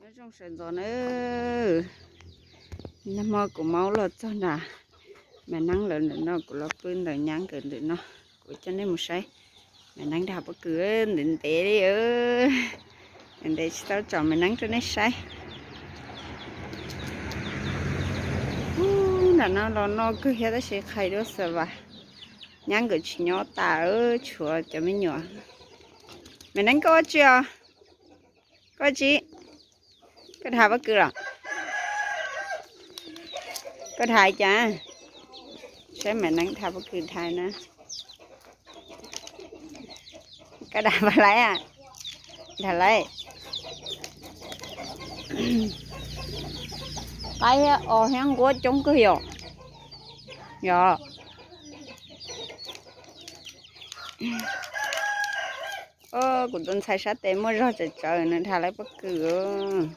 Nyob zoo sawv ntxov na, nag hmo kuv maub los txog nram Maiv Neeb lawv ntawm no, kuv los pw ntawm nyab nkawd ntawm no, kuv coj nej mus saib Maiv Neeb dhau pob kws ntev ntev li. Ntev ntev tsis tau tsom Maiv Neeb rau nej saib. Ub, nram no los noj kawg thiab tab sis qhais duab xav vas, nyab nkawd tsis nyob tas, tshuav cov me nyuam. Maiv Neeb, koj ua tsi os? Koj tsi, koj dhau pob kws los? Koj dhau cas? Saib Maiv Neeb dhau pob kws dhau na. Koj dhau pas laiv, dhau laiv. Qaib thiab os thiab nquab coob kawg yom. Yog. Kuv tus ntxhais sab tes muaj zog tsawv tsawv, nws dhau lawv pob kws.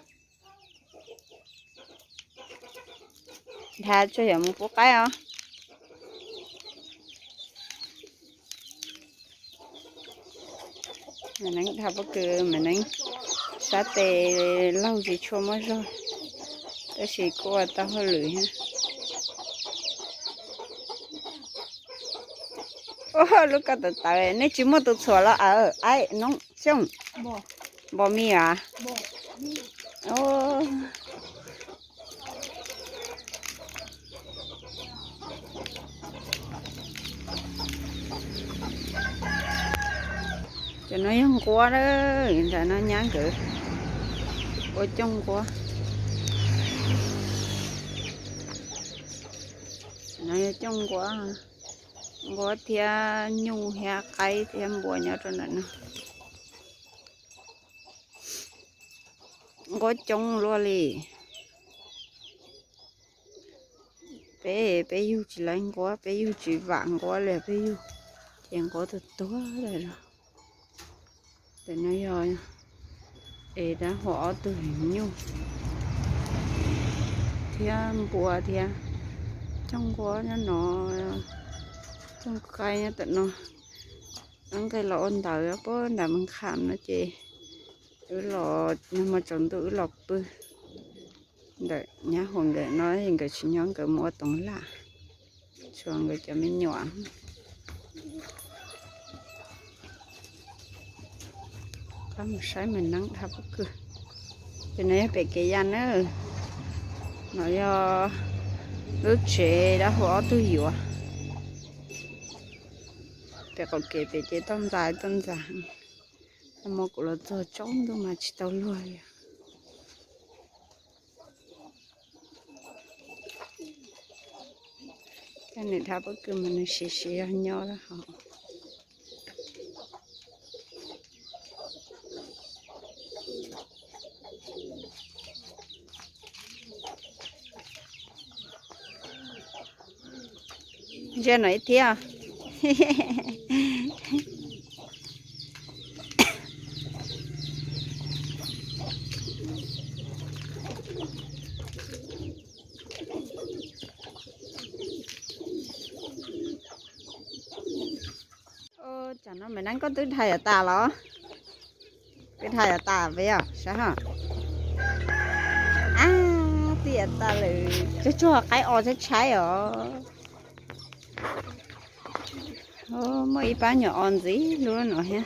Dhau tsuag yog mus pub qaib os. Maiv Neeb dhau pob kws, Maiv Neeb sab tes laug tsis tshua muaj zog, tab sis kuj ua tau hauj lwm thiab. Lub ko taw tawv, nej tsis muaj tus txhuam los aw, aib noob xyooj. Npos mis as. Cov no yog nquab, nram no nyab nkawd ua cooj nquab. No yog cooj nquab, nquab thiab nyuj thiab qaib thiab npua nyob rau ntawm no. Nquab coob luaj li. Peb, peb yug tsis laiv nquab, peb yug tsis vam nquab li, peb yug ces nquab tuag tuag lawm los. Ntawm no yog es dab huam ob tug nyuj thiab npua thiab cooj nquab nyob no, cooj qaib nyob ntawm no. Wb nqis los ua ntawd puag nram Mes Kham no ces wb los, nag hmo tsaus ntuj wb los pw ntawm nyab huam nkawd no, nkawd tsis nyob nkawd mus ua toov laj, tshuav nkawd cov me nyuam. Qab mus saib Maiv Neeb dhau pob kws. Ces no yog pem kev ya na, no yog lub tsev dab huam ob tug yuav. Pem qaum kev pem ces toj ntxas toj ntxas. Nag hmo kuv los txog tsaus ntuj mas tsis tau luag li. Coj nws dhau pob kws mas nws siv siv zog nyob hauv. Ntsia no ib thiab. Tsam no Maiv Neeb koj twb dhau yav tas los? Twb dhau yav tas peb os, saib ho. Ab, twb yav tas lawm, tsuag tsuag qaib os, tshaib tshaib os. Muaj ib pab nyuam os ntxiv lub no thiab.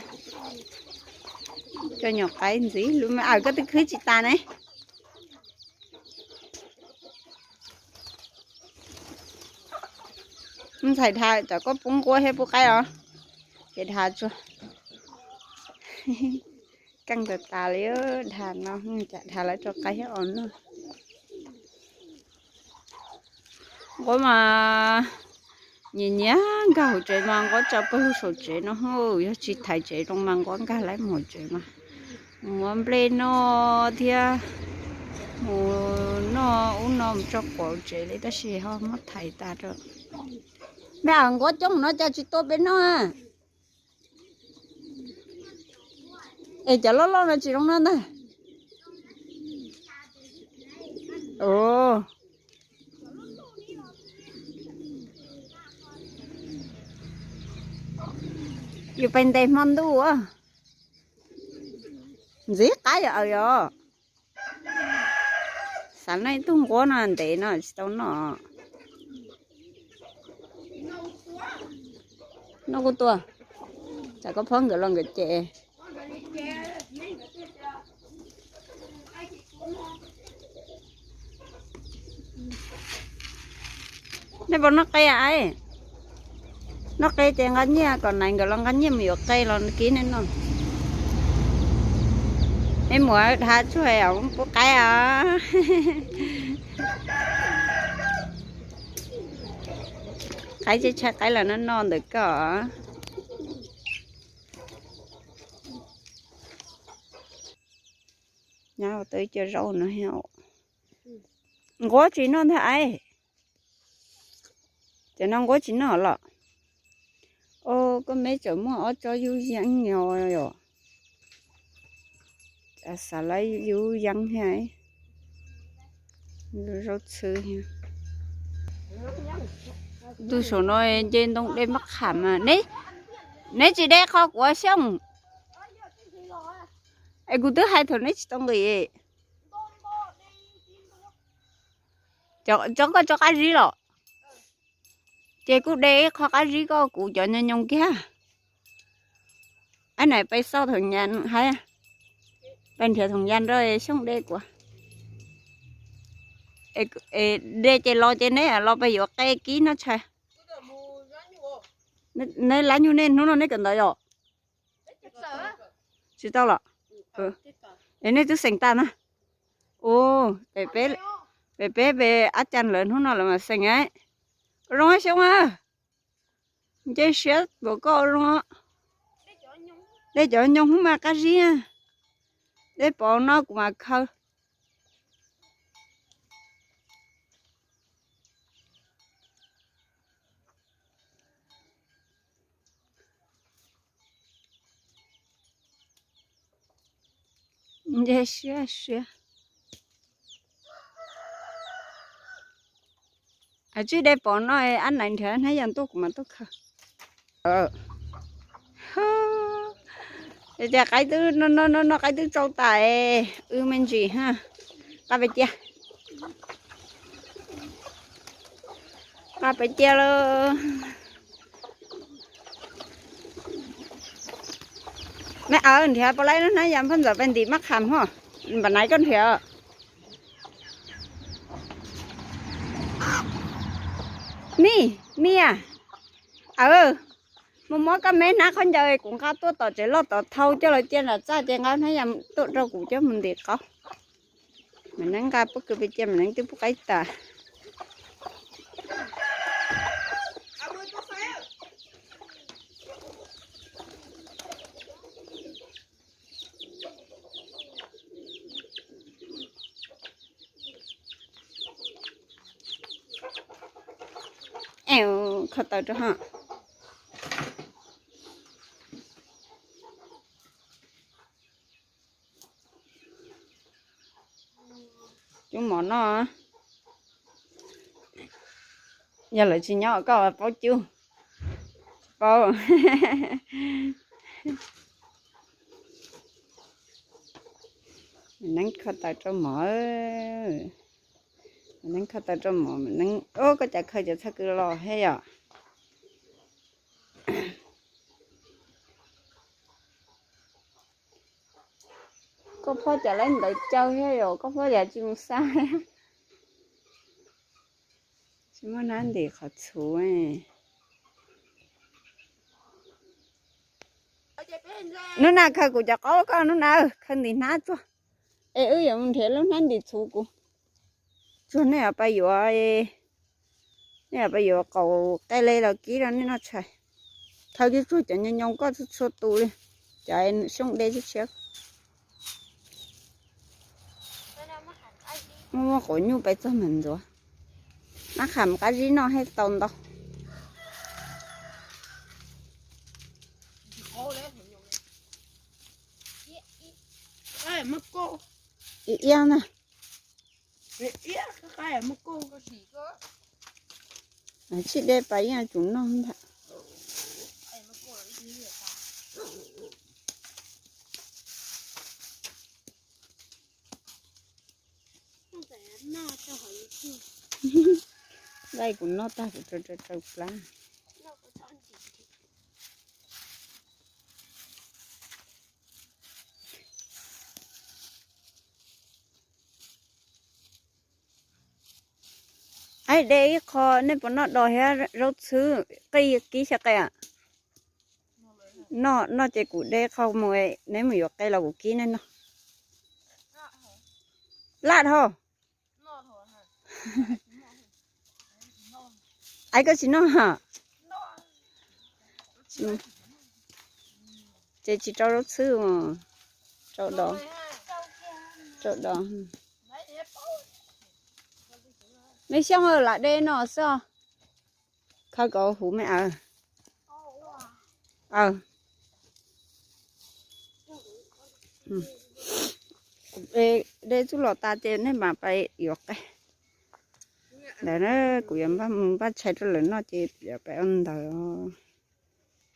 Cov nyuam qaib ntxiv lub me, aw, koj twb khwb tsis tas ne. Ntxhais dhau, cov koj pub nquab thiab pub qaib os. Ces dhau tsuag. Keej tas tas li, dhau no, dhau lawv rau qaib thiab os noj. Nquab mas nyias nyias nkag hauv tsev mas nquab tso pawg lug saum tsev no, yog tsis thaiv tsev zoo mas nquab nkag laib mus hauv tsev mas mus ua nplej noj thiab mus noj ub no mus tso quav hauv tsev li, tab sis ho muab thaiv tas rau. Me, aw, nquab coob no cas tsis tua peb noj? Es cov loj loj no tsis zoo noj ntag. Yus pais ntes hmo ntuj. Ntxiv qab yom, aw yom. Xav noj ib tug nquab no ntev no tsis tau noj. Noj kuj tuaj, tsam koj phob nkawd los nkawd cem. Nej puas noj qe a? Noj qe ces nqa nyiaj kom nais nkawd los nqa nyiaj mus yuav qe los kib nej noj. Nej muam dhav tsuag pub qaib os. Qaib tsis tshaib qaib los noj noj ntawm koj. Nyab tau ib co zaub no. Nquab tsis noj ntag ai. Cov no nquab tsis noj los. Au, koj meb tseem muaj ob tsob yub yeeb no yom. Xav lawv yub yeeb thiab. Zaub txhwb thiab. Ntu saum no nce ntoo de mab qham mas. Neb tsis de qhov kuv ua xyooj. Es kuv twb hais thaum neb tsis tau nqis. Cov koj tso qab zib los? Ces kuj de ib qho qab zib koj kuv cov nyoos nyoos kiag. Ab, nais pais xauj thoom nyas hab, pais nrhiav thoom nyas nrog Xyooj de kuv. De ces los ces neb los pais yuav qe kib noj tshais. Neb lab nyuag nej hnub no nej kawm ntawv yom? Tsis tau los? Es nej twb xeem tag na. Ua, pem peb, peb ab cas lawv hnub no lawv mam xeem. Zoo Xyooj a, nce siab npaum koj zoo. De cov nyoos hnub mas qab zib. De pov no kuv mam khaws. Nce siab siab. Tsib de pov no, ab nais nrhiav hnab yas ntuj kuv mam tuaj khaws. Ces qaib twb, no qaib twb tsau tas, wb me ntsis, nqa pem cia, nqa pem cia lawm. Neb, aw, nrhiav puas laib lub hnab yas phab ntxawm pem ntim mab qham ho, npam naiv koj nrhiav. Nij, nij a, aw, mus muab koj meb hnab khaub ncaws kuv nqa tuaj tom tsev loj tom thau coj los cia nram txaj ces nqa hnab yas tuaj rau kuv coj mus ntim qaub. Mam neeb nqa pob kws pem cia, mam neeb twb pub qaib tas. Kho taws rau ho. Cub mov noj. Yog lawv tsis nyob koj paub cub. Paub. Neeb kho taws rau mov. Neeb kho taws rau mov, neeb, ub, koj cas khaws cov txhaj kws los thiab yom? Koj phob cas laib ntawd caw thiab yom, koj phob cas tsis mus xa. Tsis muaj hnab ntim qhov txhuv. Hnub na khaws kuv cov qaub koj, hnub na khaws ntim hnab tsuag, es wb yuav mus nrhiav lub hnab ntim txhuv kuv. Tsuag nej pab yuav, nej pab yuav qaum qe le los kib rau nej noj tshais. Thaws kiag tsuag cov nyoos nyoos koj txhua txhua tus li, cov Xyooj de tshiab tshiab. Muaj quav nyuj pais txog mam ntxuav. Mab qham qab zib noj thiaj tau ntau. Ib iab na. Tsib de pas yeej tsum noj ntag. Nqaij kuv noj tag kuv raws raws raws plab. Aib, de ib qho, nej puas noj dos thiab zaub txhwb qij kib xyaw qe? Noj, noj ces kuv de qho mus, neb mus yuav qe los kuv kib nej noj. Laj dhau. Aib, koj tsis noj? Ces tsis rau zaub txhwb, rau dos, rau dos. Me Xyooj, lam de no xwb. Khaws kom huv me aw. De txuj lom tas ces nej mam pais yuav qe. Ntawd kuv yuav npaj mus npaj tshais rau lawv noj ces yuav pais ua ntawd os.